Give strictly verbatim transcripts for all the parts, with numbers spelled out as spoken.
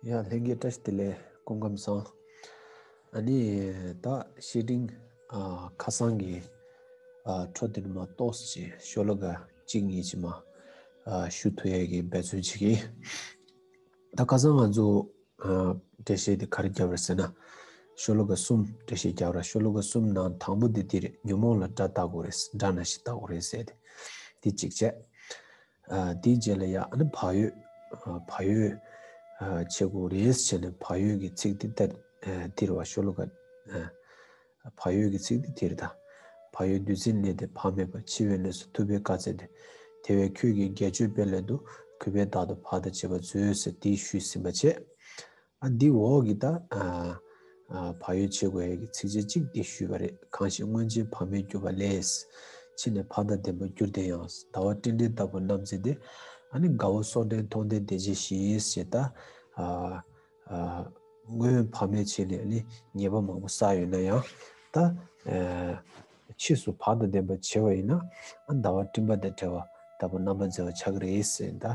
ཡ་ལྷན་རྒྱས་བཀྲ་ཤིས་བདེ་ལེགས། སྐུ་ཁམས་བཟང་། ཨ་ནི་ད་བཤེས་སྤྲིང་ཨ་ཁ་སང་གི་ཨ་འཕྲོ་དེ་ནས་མར་ཏོག་ཙམ་ཅིག་ཤོ་ལོ་ཀ་གཅིག་གཉིས་ཅིག་མར་ཨ་ཞུ་ཐུབ་ཡས་ཀྱི་འབད་བརྩོན་བྱེད་ཀྱི་ཡིན། ད་ཁ་སང་ང་ཚོ་ཨ་འགྲེལ་བཤད་དེ་ག་རེ་བརྒྱབ་རེད་ཟེར་ན། ཤོ་ལོ་ཀ་གསུམ་འགྲེལ་བཤད་བརྒྱབ་ར། ཤོ་ལོ་ཀ་གསུམ་ནང་དང་པོ་དེ་འདི་རེད། ཉོན་མོངས་ལ་སྒྲ་བཏགས་དགོས་རེད། སྒྲ་ནང་བཞིན་བཏགས་དགོས་རེད་ཟེར་ཏེ། དེ་གཅིག་བྱས། ཨ་དེའི་རྗེས་ལ་ཡ་ཨ་ནི་བག་ཡོད། ཨ་བག་ཡོད་ཨ་བྱེད་དགོས་རེད་བྱས་ནས། བག་ཡོད་ཀྱི་ཚིག་དེ་ལྟར་ཨ་དེ་རེད་བ། ཤོ་ལོ་ཀ་ཨ་བག་ཡོད་ཀྱི་ཚིག་དེ་དེ་རེད་ད། བག་ཡོད་བདུད་རྩིའི་གནས་དེ་བག་མེད་པ། འཆི་བའི་གནས་སུ་ཐུབ་པས་བཀའ་སྩལ་ཏེ། དེ་བས་ཁྱོད་ཀྱིས་དགེ་སྤྱོད་སྤེལ་སླད་དུ། གུས་པས་བདག་ཏུ་བག་དང་བཅས་པ་མཛོད་ཟེར་དེ་ཞུས་ཟིན་པ་བྱས། ཨ་འདི་འོག་གི་ད་ཨ་ཨ་བག་ཡོད་བྱེད་དགོས་ཡ་གི་ཚིགས་བཅད་གཅིག་འདི་ཞུས་པ་རེད། གང་ཞིག་སྔོན་ཆད་བག་མེད་གྱུར་པ་ལས། ཕྱི་ནས་བག་དང་ལྡན་པར་གྱུར་ཏེ་ཡང་། ཟླ་བ་སྤྲིན་བྲལ་ལྟ་བུར་རྣམ་འཚེ་སྟེ། ཨ་ནི་དགའ་བོ་སོགས་འདྲེན་མཐོང་ལྡན་དེ་བྱས་ཤིང་ཞེས་ད་ཨ་ཨ་སྔོན་བག་མེད་བྱས་ནས་ཨ་ནི་ཉེས་པ་མང་པོ་བསགས་ཡོད་ན་ཡང་། ད་ཨ་ཕྱིས་སུ་བག་དང་ལྡན་པར་བྱས་པ་ཡིན་ན། ཨ་ཟླ་བ་སྤྲིན་པ་དང་བྲལ་བ་ལྟ་བུ་རྣམ་པར་མཛེས་པར་ཆགས་ཀྱི་རེད་ཟེར། ད་ཨ་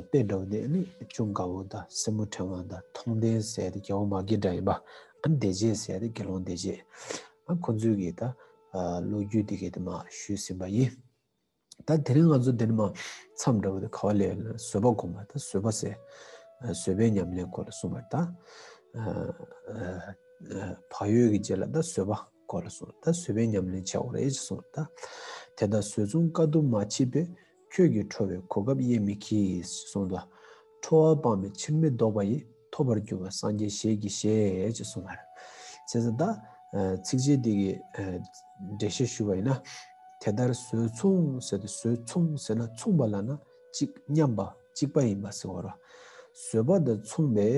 དཔེ་འདྲ་བོ་འདི་ཨ་ནི་ཅུང་དགའ་བོ་དང་སེན་མོ་ཕྲེང་བ་དང་མཐོང་ལྡན་ཟེར་ཡ་དེ་རྒྱལ་བ་མ་སྐྱེས་དགྲ་ཡིན་པ། ཨ་ནི་དེ་རྗེས་ཟེར་ཡ་དེ་དགེ་སློང་དེ་རྗེས། ཨ་ཁོ་ཚོའི་གི་ད་ཨ་ལོ་རྒྱུས་དེ་གའི་དེ་མར་ཞུས་ཟིན་པ་ཡིན། ད་དེ་རིང་ང་ཚོ་འདི་ནས་མར་མཚམས་འདྲ་བོ་དེ་ག་བ་ལས་ཡོད་ན། བཟོད་པ་སྒོམ་པ། ད་བཟོད་པ་ཟེར་ཨ་བཟོད་པའི་ཉམས་ལེན་སྐོར་ལ་གསུངས་པ་རེད་ད། ཨ་ཨ་ཨ་བག་ཡོད་ཀྱི་རྗེས་ལ་ད་བཟོད་པ་སྐོར་ལ་གསུངས། ད་བཟོད་པའི་ཉམས་ལེན་བྱ་དགོས་རེད་ཅེས་གསུངས་པ་རེད་ད། དེ་ལྟར་བཟོད་མཚུངས་དཀའ་ཐུབ་མ་མཆིས་པས། ཁྱོད་ཀྱིས་ཁྲོ་བའི་གོ་སྐབས་དབྱེ་མི་གྱིས་གསུངས་འདུག། ཁྲོ་བ་སྤངས་པས་ཕྱིར་མི་ལྡོག་པ་ཡི། ཐོབ་པར་འགྱུར་བ་སངས་རྒྱས་ཞལ་གྱིས་བཞེས་ཅེས་གསུངས་པ་རེད། བྱས་ཙང་ད་ཨ་ཚིགས་བཅད་འདི་གི་ཨ་འགྲེལ་བཤད་ཞུ་བ་ཡིན་ན། དེ་ལྟར་བཟོད་མཚུངས་ཟེར་ཏེ། བཟོད་མཚུངས་ཟེར་ན་མཚུངས་པ་ལབ་ན་གཅིག་མཉམ་པ་གཅིག་པ་ཡིན་པ་ཟེར་བ་རེད། བཟོད་པ་དང་མཚུངས་པའི་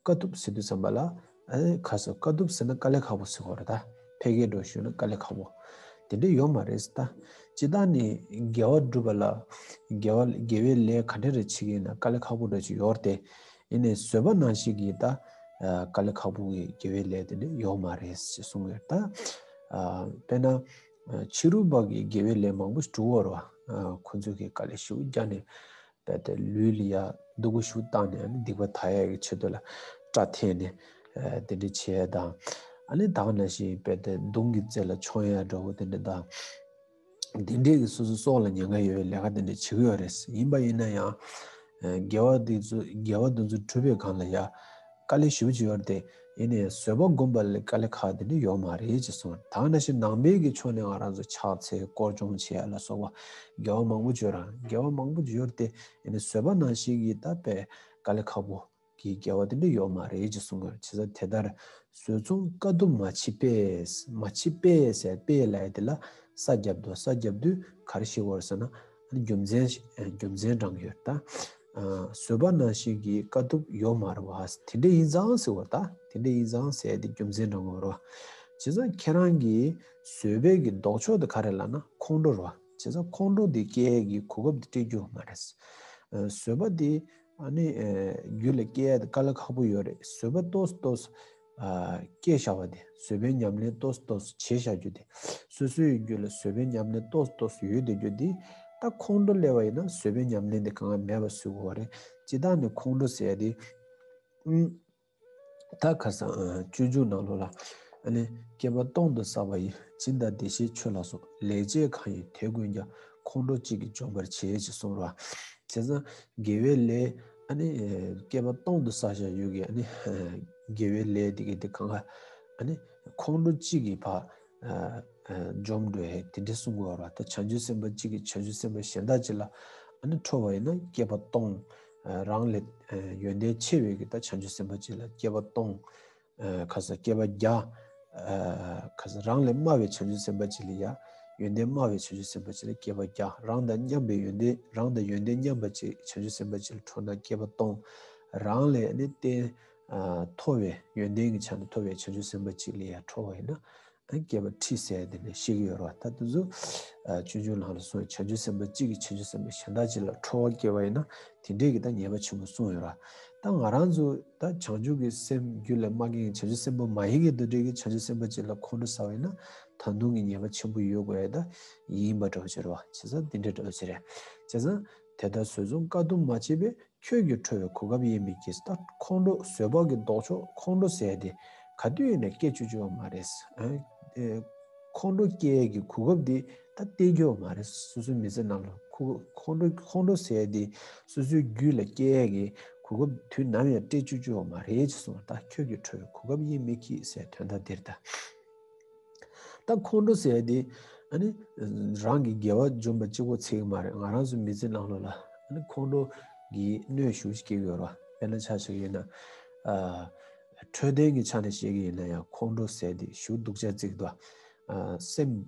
དཀའ་ཐུབ་ཟེར་དུས་ཙམ་པ་ལ། ཨ་ནི་ག་ཟེར། དཀའ་ཐུབ་ཟེར་ན་དཀའ་ལས་ཁག་པོ་ཟེར་བ་རེད་ད། ཕལ་སྐད་འདྲ་བོ་ཞུས་ན་དཀའ་ལས་ཁག་པོ་དེ་འདྲ་ཡོད་མ་རེད་ད། སྤྱིར་བཏང་ནི་དགེ་བ་སྒྲུབ་པ་ལ། དགེ་བ་དགེ་བའི་ལས་ག་འདྲ་རེ་བྱེད་ཀྱི་ཡིན་ན་དཀའ་ལས་ཁག་པོ་འདྲ་ཅིག་ཡོད་རེད་དེ། ཡིན་ནའི་བཟོད་པ་ནང་བཞིན་གྱི་ད་ཨ་དཀའ་ལས་ཁག་པོ་གི་དགེ་བའི་ལས་དེ་འདྲ་ཡོད་མ་རེད་ཅེས་གསུངས་ཡོད་ད། ཨ་དཔེར་ན་ཨ་ཕྱི་རོལ་པ་གི་དགེ་བའི་ལས་མང་པོ་ཞིག་སྒྲུབ་པ་རེད་བ། ཨ་ཁོ་ཚོས་ཀྱི་དཀའ་ལས་ཞེ་པོ་བརྒྱབ་ནས། རྦད་དེ་ལུས་ལ་ཡ་སྡུག་པོ་ཞེ་པོ་བཏང་ནས། ཨ་ནི་སྡིག་པ་དག་ཡག་གི་ཆེད་དུ་ལ་སྐྲ་འཐེན་ནས་ཨ་དེ་འདྲ་བྱེད་ཡ་དང་། ཨ་ནི་ད་ག་ནང་བཞིན་རྦད་དེ་མདུང་གི་རྩེ་ལ་མཆོང་ཡ་འདྲ་བོ་དེ་འདྲ་དང་། དེ་འདྲས་ཀྱི་སོ་སོའི་སྲོག་ལ་ཉེན་ཁ་ཡོད་པའི་ལས་ཀ་དེ་འདྲ་བྱེད་ཀྱི་ཡོད་རེད། ཡིན་པ་ཡིན་ན་ཡང་ཨ་དགེ་བ་དེ་ཚོ་དགེ་བ་དེ་ཚོ་སྒྲུབ་པའི་སྒང་ལ་ཡ་དཀའ་ལས་ཞེ་པོ་ཅིག་ཡོད་རེད་དེ། ཡིན་ནའི་བཟོད་པ་སྒོམ་པ་ལས་དཀའ་ལས་ཁག་དེ་འདྲ་ཡོད་མ་རེད་ཅེས་གསུངས། ད་ག་ནང་བཞིན་ནང་པའི་གི་ཕྱོགས་ནས་ང་རང་ཚོ་ཕྱག་འཚལ་སྐོར་སྦྱོང་བྱེད་ཡ་ལ་སོགས་པ་དགེ་བ་མང་པོ་ཅིག་ཡོད་ར། དགེ་བ་མང་པོ་ཅིག་ཡོད་རེད་དེ། ཡིན་ནའི་བཟོད་པ་ནང་བཞིན་གྱི་ད་དཔེ་དཀའ་ལས་ཁག་པོ་གི་དགེ་བ་དེ་འདྲ་ཡོད་མ་རེད་ཅེས་གསུངས་ཡོད། བྱས་ཙང་དེ་ལྟར་བཟོད་མཚུངས་དཀའ་ཐུབ་མ་མཆིས་པས། མ་མཆིས་པས་ཟེར་པས་ལབ་ཡ་དེ་ལ་ས་བརྒྱབ་འདུག། ས་བརྒྱབ་དུས་ག་རེ་ཤེས་དགོས་རེད་ཟེར་ན། རྒྱུ་མཚན་རྒྱུ་མཚན་དྲངས་ཡོད་ད། ཨ་བཟོད་པ་ནང་བཞིན་གྱི་དཀའ་ཐུབ་ཡོད་མ་རེད་བ། དེ་འདྲ་ཡིན་ཙང་ཟེར་བ་ད། དེ་འདྲ་ཡིན་ཙང་ཟེར་ཏེ་རྒྱུ་མཚན་དྲངས་པ་རེད་བ། བྱས་ཙང་ཁྱེད་རང་གིས་བཟོད་པའི་གི་ལྡོག་ཕྱོགས་དེ་ག་རེ་ལབ་ན་ཁོང་ཁྲོ་རེད་བ། བྱས་ཙང་ཁོང་ཁྲོ་དེ་སྐྱེ་ཡས་ཀྱི་གོ་སྐབས་དེ་སྤྲད་རྒྱུ་མ་རེད། ཨ་བཟོད་པ་དེ་ཨ་ནི་ཨ་རྒྱུད་ལ་སྐྱེ་ཡས་དེ་དཀའ་ལས་ཁག་པོ་ཡོད་རེད། བཟོད་པ་ཏོག་ཙམ་ཏོག་ཙམ་ཨ་སྐྱེས་བཞག་པ་དེ། བཟོད་པའི་ཉམས་ལེན་ཏོག་ཙམ་ཏོག་ཙམ་བྱས་བཞག་རྒྱུ་དེ། སོ་སོའི་རྒྱུད་ལ་བཟོད་པའི་ཉམས་ལེན་ཏོག་ཙམ་ཏོག་ཙམ་ཡོད་བསྡད་རྒྱུ་དེ། ད་ཁོང་ཁྲོ་སླེབས་པ་ཡིན་ན་བཟོད་པའི་ཉམས་ལེན་དེ་གང་ཡང་མེད་པ་བཟོ་དགོས་པ་རེད། སྤྱིར་བཏང་ནས་ཁོང་ཁྲོ་ཟེར་ཡ་དེ། ཨུམ། ད་ཁ་སང་ཨ་སྤྱོད་འཇུག་ནང་ལོགས་ལ། ཨ་ནི་བསྐལ་པ་སྟོང་དུ་བསགས་པ་ཡི། སྦྱིན་དང་བདེ་གཤེགས་མཆོད་ལ་སོགས། ལེགས་སྤྱད་གང་ཡིན་དེ་ཀུན་ཀྱང་། ཁོང་ཁྲོ་གཅིག་གིས་འཇོམས་པར་བྱེད་ཅེས་གསུངས་རོ། བྱས་ཙང་དགེ་བའི་ལས་ཨ་ནི་ཨ་བསྐལ་པ་སྟོང་དུ་བསགས་བཞག་ཡོད་ཀྱི་ཨ་ནི་ཨ་དགེ་བའི་ལས་དེ་གི་དེ་གང་ག་ཨ་ནི་ཁོང་ཁྲོ་གཅིག་གིས་ཕར་ཨ་ཨ་འཇོམས་འགྲོ་ཡས་དེ་འདྲ་གསུང་གི་ཡོད་རེད་བ། ད་བྱང་ཆུབ་སེམས་དཔའ་གཅིག་གིས་བྱང་ཆུབ་སེམས་དཔའ་གཞན་དག་ཅིག་ལ་ཨ་ནི་ཁྲོ་བ་ཡིན་ན་བསྐལ་པ་སྟོང་། ཨ་རང་ལས་ཨ་ཡོན་ཏན་ཆེ་བའི་གི་ད་བྱང་ཆུབ་སེམས་དཔའ་གཅིག་ལ་བསྐལ་པ་སྟོང་། ཨ་ཁ་ས་བསྐལ་པ་བརྒྱ། ཨ་ཁ་ས་རང་ལས་དམའ་བའི་བྱང་ཆུབ་སེམས་དཔའ་གཅིག་ལ་ཡ། ཡོན་ཏན་དམའ་བའི་བྱང་ཆུབ་སེམས་དཔའ་གཅིག་ལ་བསྐལ་པ་བརྒྱ། རང་དང་མཉམ་པའི་ཡོན་ཏན་རང་དང་ཡོན་ཏན་མཉམ་པ་གཅིག་བྱང་ཆུབ་སེམས་དཔའ་གཅིག་ལ་ཁྲོ་ན་བསྐལ་པ་སྟོང་། རང་ལས་ཨ་ནི་བརྟེན་ཨ་མཐོ་བའི་ཡོན་ཏན་གྱི་ཆ་ནས་མཐོ་བའི་བྱང་ཆུབ་སེམས་དཔའ་གཅིག་ལ་ཡ་ཁྲོ་བ་ཡིན་ན། ཨ་བསྐལ་པ་ཁྲི་ཟེར་དེ་ནས་བཤད་ཀྱི་ཡོད་རེད་བ། ད་དེ་ཚོ་ཨ་སྤྱོད་འཇུག་ནང་ལ་སོང་བྱང་ཆུབ་སེམས་དཔའ་གཅིག་གིས་བྱང་ཆུབ་སེམས་དཔའ་གཞན་དག་ཅིག་ལ་ཁྲོ་བ་སྐྱེ་བ་ཡིན་ན་དེ་འདྲས་ཀྱི་ད་ཉེས་པ་ཆེན་པོ་གསུངས་ཡོད་རེད་བ། ད་ང་རང་ཚོ་ད་བྱང་ཆུབ་ཀྱི་སེམས་རྒྱུད་ལ་མ་སྐྱེས་བྱང་ཆུབ་སེམས་དཔའ་མ་ཡིན་གྱི་དེ་འདྲས་ཀྱི་བྱང་ཆུབ་སེམས་དཔའ་ཅིག་ལ་ཁོང་ཁྲོ་ཟ་བ་ཡིན་ན་ད་དུང་གི་ཉེས་པ་ཆེན་པོ་ཡོད་དགོས་ཡ་ད་ཡིན་པ་འདྲ་བོ་ཅིག་རེད་བ། བྱས་ཙང་དེ་འདྲས་འདྲ་བོ་ཅིག་རེད། བྱས་ཙང་དེ་ལྟར་བཟོད་མཚུངས་དཀའ་ཐུབ་མ་མཆིས་པས། ཁྱོད་ཀྱི་ཁྲོ་བའི་གོ་སྐབས་དབྱེ་མེད་ཀྱིས། ད་ཁོང་ཁྲོ་བཟོད་པ་གི་ལྡོག་ཕྱོགས་ཁོང་ཁྲོ་ཟེར་དེ་ག་དུས་ཡིན་ན་སྐྱེ་བཅུག་བཅུག་པ་མ་རེད། ཨ་ཨེ་ཁོང་ཁྲོ་སྐྱེ་ཡས་ཀྱི་གོ་སྐབས་དེ་ད་སྟེར་རྒྱུ་མ་རེད། སོ་སོའི་མི་ཚེ་ནང་ལ་ཁོ་ཁོང་ཁྲོ་ཁོང་ཁྲོ་ཟེར་དེ་སོ་སོའི་རྒྱུད་ལ་སྐྱེ་ཡས་ཀྱི་གོ་སྐབས་དུས་ནམ་ཡང་སྤྲད་བཅུག་བཅུག་པ་མ་རེད་ཅེས་གསུངས། ད་ཁྱོད་ཀྱི་ཁྲོ་བའི་གོ་སྐབས་དབྱེ་མེད་ཀྱིས་ཟེར་དོན་དག་འདིར་ད། ད་ཁོང་ཁྲོ་ཟེར་དེ་ཨ་ནི་རང་གི་དགེ་བ་འཇོམས་པ་གཅིག་པོ་ཚིག་མ་རེད། ང་རང་ཚོའི་མི་ཚེ་ནང་ལོགས་ལ་ཨ་ནི་ཁོང་ཁྲོ་གི་གནོད་ཤུགས་ཤིག་སྐྱེལ་གྱི་ཡོད་རེད་བ། དཔེར་ན་ཆ་བཞག་ཡིན་ན་ཨ་འཕྲོད་བསྟེན་གྱི་ཆ་ནས་བཤད་ཀྱི་ཡིན་ན་ཡང་ཁོང་ཁྲོ་ཟེར་དེ་ཤུགས་སྡུག་ཅག་བརྩི་གི་འདུག་ཨ་སེམས་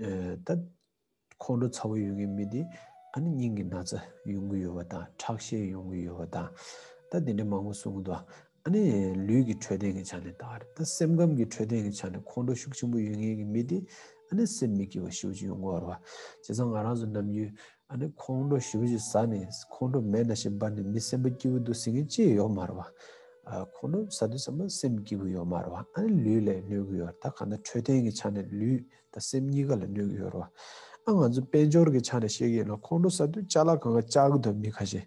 ཨ་ད་ཁོང་ཁྲོ་ཚ་པོ་ཡོད་མཁན་མི་དེ་ཨ་ནི་སྙིང་གི་ན་ཚ་ཡོང་གི་ཡོད་པ་དང་ཁྲག་ཤེད་ཡོང་གི་ཡོད་པ་དང་ད་དེ་འདྲ་མང་པོ་གསུང་གི་འདུག་ཨ་ནི་ལུས་ཀྱི་འཕྲོད་བསྟེན་གྱི་ཆ་ནས་ད་རེད། ད་སེམས་ཁམས་ཀྱི་འཕྲོད་བསྟེན་གྱི་ཆ་ནས་ཁོང་ཁྲོ་ཤུགས་ཆེན་པོ་ཡོད་མཁན་གྱི་མི་དེ་ཨ་ནི་སེམས་མི་སྐྱིད་པ་ཞེ་པོ་ཅིག་ཡོང་གི་ཡོད་རེད་བ། བྱས་ཙང་ང་རང་ཚོ་ནམ་རྒྱུན་ཨ་ནི་ཁོང་ཁྲོ་ཞེ་པོ་ཅིག་ཟ་ནས་ཁོང་ཁྲོ་མེད་ནང་བཞིན་འབར་ནས་མི་སེམས་པ་སྐྱིད་པོ་འདུག་ཟེར་མཁན་ཅི་ཡང་ཡོད་མ་རེད་བ། ཨ་ཁོང་ཁྲོ་ཟ་དུས་ཙམ་པ་སེམས་སྐྱིད་པོ་ཡོད་མ་རེད་བ། ཨ་ནི་ལུས་ལ་གནོད་ཀྱི་ཡོད་རེད། ད་གང་ལྟར་འཕྲོད་བསྟེན་གྱི་ཆ་ནས་ལུས་དང་སེམས་གཉིས་ཀ་ལ་གནོད་ཀྱི་ཡོད་རེད་བ། ཨ་ང་ཚོ་དཔལ་འབྱོར་གྱི་ཆ་ནས་བཤད་ཀྱི་ཡིན་ན་ཁོང་ཁྲོ་ཟ་དུས་ཅ་ལག་གང་ག་བཅག་གི་འདུག་མི་ཁ་ཤས་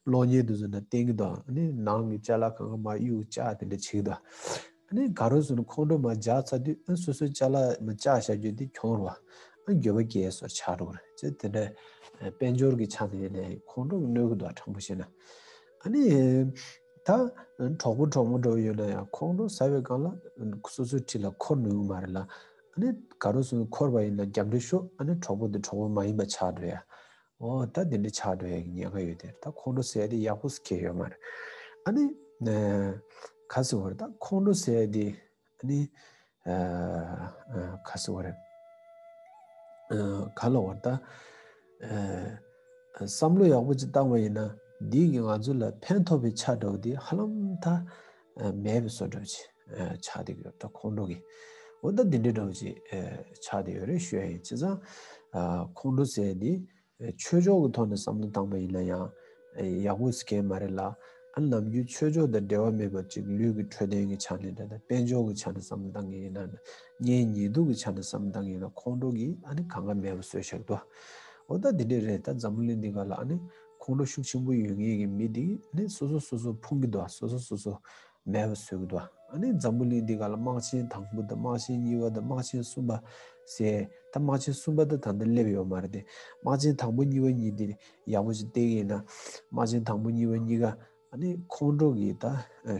གློག་བརྙན་དེ་ཚོ་ནང་བསྟན་གྱི་འདུག་ཨ་ནི་ནང་གི་ཅ་ལག་གང་ག་མར་གཡུག་བཅག་དེ་འདྲ་བྱེད་ཀྱི་འདུག་ཨ་ནི་ག་རེ་ཟེར་ན་ཁོང་ཁྲོ་མར་འཇགས་ཚར་དུས་ཨ་སོ་སོའི་ཅ་ལག་མར་བཅག་བཞག་རྒྱུ་དེ་གྱོང་རེད་བ། ཨ་འགྱོད་པ་སྐྱེ་སོགས་ཆགས་འགྲོ་གི་རེད། ཅེས་དེ་འདྲ་དཔལ་འབྱོར་གྱི་ཆ་ནས་ཡིན་ནའི་ཁོང་ཁྲོ་གནོད་ཀྱི་འདུག་དྲང་པོ་བཤད་ན། ཨ་ནི་ད་གྲོགས་པོ་གྲོགས་མོ་འདྲ་བོ་ཡོད་ན་ཡང་ཁོང་ཁྲོ་ཟ་བའི་སྒང་ལ་སོ་སོའི་འཁྲིས་ལ་འཁོར་ནུས་ཀྱི་མ་རེད་ལ། ཨ་ནི་ག་རེ་ཟེར་ན་འཁོར་བ་ཡིན་ན་རྒྱབ་འདྲེ་ཤོར། ཨ་ནི་གྲོགས་པོ་དེ་གྲོགས་པོ་མ་ཡིན་པ་ཆགས་འགྲོ་ཡ། འོ་ད་དེ་འདྲ་ཆགས་འགྲོ་ཡ་གི་ཉེན་ཁ་ཡོད་དེ། ད་ཁོང་ཁྲོ་ཟ་ཡ་དེ་ཡག་པོ་ཟེར་མཁན་ཡོད་མ་རེད། ཨ་ནི་ཨ་ག་ཟེར་བ་རེད། ད་ཁོང་ཁྲོ་ཟ་ཡ་དེ་ཨ་ནི་ཨ་ཨ་ག་ཟེར་བ་རེད། ཨ་ག་ལབ་དགོས་རེད། ད་ཨ་བསམ་བློ་ཡག་པོ་ཅིག་བཏང་བ་ཡིན་ན་འདི་གིས་ང་ཚོ་ལ་ཕན་ཐོགས་པའི་ཆ་འདྲ་བོ་དེ་ཧ་ལམ་ད་ཨ་མེད་པའི་བཟོ་འདྲ་བོ་ཅིག་ཨ་ཆགས་བསྡད་ཀྱི་ཡོད། ད་ཁོང་ཁྲོ་གི་འོ་ད་འདི་འདྲ་འདྲ་བོ་ཅིག་ཨ་ཆགས་བསྡད་ཡོད་རེད་ཞུ་ཡ་ཡིན། བྱས་ཙང་ཨ་ཁོང་ཁྲོ་ཟེར་ཡ་འདི་ཆོས་ཕྱོགས་ཀྱི་ཐོག་ནས་བསམ་བློ་བཏང་པ་ཡིན་ན་ཡང་ཡག་པོ་ཟེར་མཁན་མ་རེད་ལ། ཨ་ནམ་རྒྱུན་ཆོས་ཕྱོགས་དང་འབྲེལ་བ་མེད་པ་ཅིག་ལུས་ཀྱི་འཕྲོད་བསྟེན་གྱི་ཆ་ནས་འདྲ་དང་དཔལ་འབྱོར་གྱི་ཆ་ནས་བསམ་བློ་བཏང་མཁན་ཡིན་ན་འདྲ། གཉེན་ཉེ་དུ་གི་ཆ་ནས་བསམ་བློ་བཏང་མཁན་ཡིན་ན་ཁོང་ཁྲོ་གིས་ཨ་ནི་གང་ག་མེད་པ་བཟོས་བཞག་འདུག་འོ་ད་འདི་འདྲས་རེད། ད་འཛམ་བུ་གླིང་འདི་ག་ལ་ཨ་ནི་ཁོང་ཁྲོ་ཤུགས་ཆེན་པོ་ཡོད་མཁན་གྱི་མི་འདི་ཨ་ནི་སོ་སོ་སོ་སོ་ཕུང་གི་འདུག་སོ་སོ་སོ་སོ་མེད་པ་བཟོ་གི་འདུག་ཨ་ནི་འཛམ་བུ་གླིང་འདི་ག་ལ་དམག་ཆེན་དང་པོ་དང་དམག་ཆེན་གཉིས་པ་དང་དམག་ཆེན་གསུམ་པ་ཟེར། ད་དམག་ཆེན་གསུམ་པ་ད་ད་ལྟ་སླེབས་ཡོད་མ་རེད་དེ། དམག་ཆེན་དང་པོ་གཉིས་པ་གཉིས་དེ་ཡག་པོ་ཞིག་བལྟས་ཀྱི་ཡིན་ན། དམག་ཆེན་དང་པོ་གཉིས་པ་གཉིས་ཀ་ཨ་ནི་ཁོང་ཁྲོ་གི་ད་